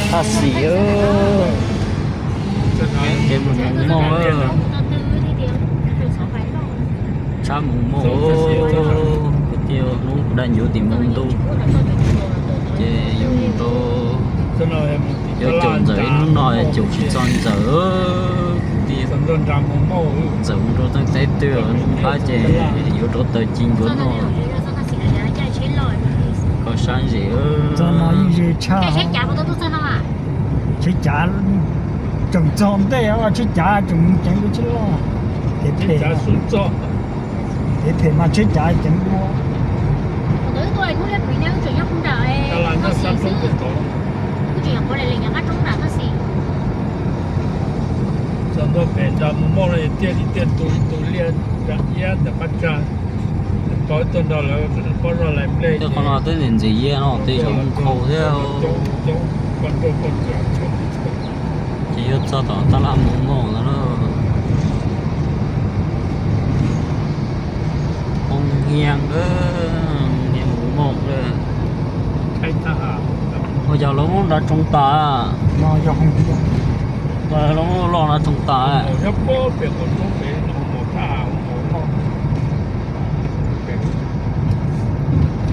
Thaj xim, kev mus Mus Moj, tshab Mus Moj, kwv tij, hnub daj ncuv tim moo ntuj ces yuav mus rau, yuav caum Ntxawm, ib hnub no caum tsis txog Ntxawm, kwv tij. Ntxawm mus rau teb twg, hnub qab ces yuav rov taws ci ncuav noj kom sab ntsis. Tsheb cav tseem txog ntej, tsheb cav tseem ceev dua tsheb loj. Kev phem, kev phem mas tsheb cav ceev dua. Txog ntua pem nram Mus Moj no tiaj li tiaj tus tus liaj nram iab ntawm qab tsag. Pov tuaj nrog lawv pov zog lais nplej. Tej qhov no twb ntxim ntxim iab no, tej zaum nkhaus thiab. Ces yuav txog tom tab laj Mus Moj no. Poob hiab, niag Mus Moj. Ua cas lawv muab nrad tsoo tas? Lawv muab loj nrad tsoo tas.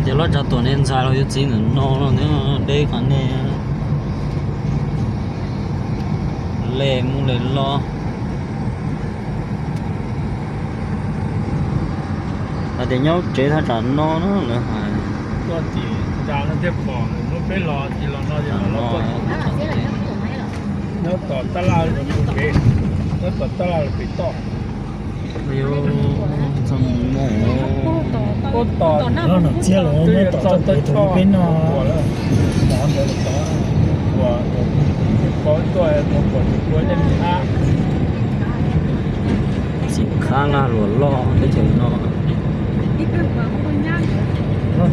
Ces lawv tsav tuam niag ntxhais los yuav txiv ntawm no no, deb qhov nej. Lej muaj lej loj. Hais tias nyob tsev thaj tsam no na lawv hais. Tuaj tim nram no thiaj pom, hnub peb los tim los no, nyob tom tab laj, nyob tom tab laj pem toj. Txog Mus Moj, pob tom no txiab los nyob tom txoj kev rau peb no. Mov ntawd los tod, uas pov tuaj tau pom tus kua dej ab. Txiv khab laj luam loj teb chaws no. Nws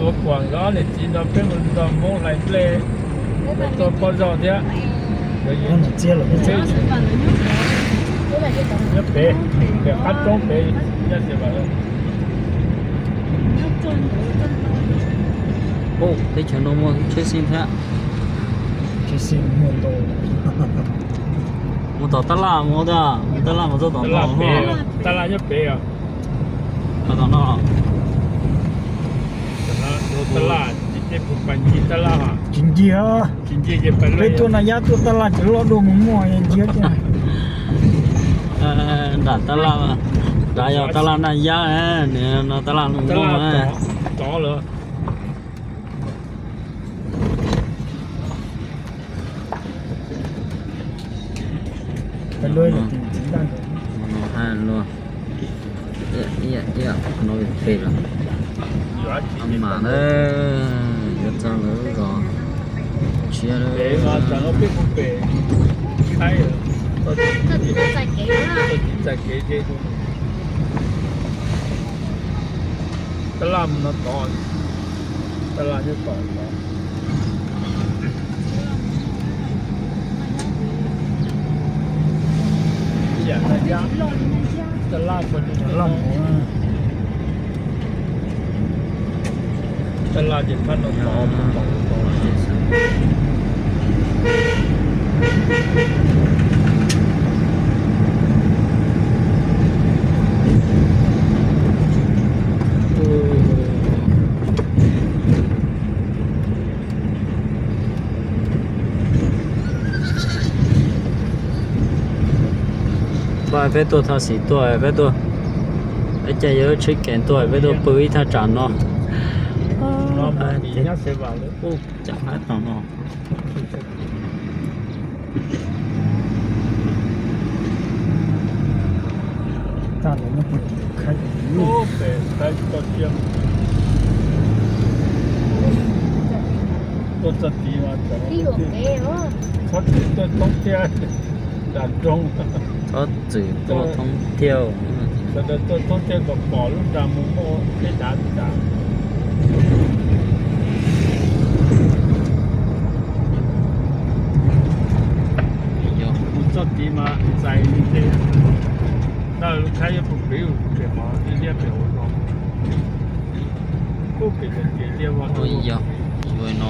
ua kuam nkawd ob niam txiv nrog peb mus nrog Hmoob hlais nplej, tuaj pov zog thiab. Nyob pem, pem qab roob pem, nyob tias Ub, teb chaws no muaj tsheb xib thiab. Tsheb xib muaj ntau. Mus tom tab laj mus, tab laj mus txog tom no. Tab laj nyob pem os. Tom no. Tab laj, tab laj tsis ncig. Peb tuaj Naj Yab tuaj tab laj tseem loj dua Mus Moj nciab tiag. Nram tab laj, nrad yog tab laj Naj Yab, nws no tab laj Mus Moj. Hais luag, no pem los, a mas na, yuav txog lawv zos tshiab lawm. Tab laj no tod, tab laj nyob tod. Tab laj, tab laj ces phab no tod. Peb tuaj thaj xim tuaj, peb tuaj, peb caij yuav tsheb kev tuaj, peb tuaj pw ib thaj tsam no. Ub, cov haib tom no. Tuaj txog tid mas txhob txwm tuaj thoob thiab, nram nroog. Txhob txwm tuaj thoob thiab. Sawv daws tuaj thoob thiab kom pom lub nra mus muaj peb dav tas. Mus txog tid mas txais li ntej. Ntawm lub tsheb yuav pw pem, pem qhov ib liab pem hauv. Ua yog, yuav no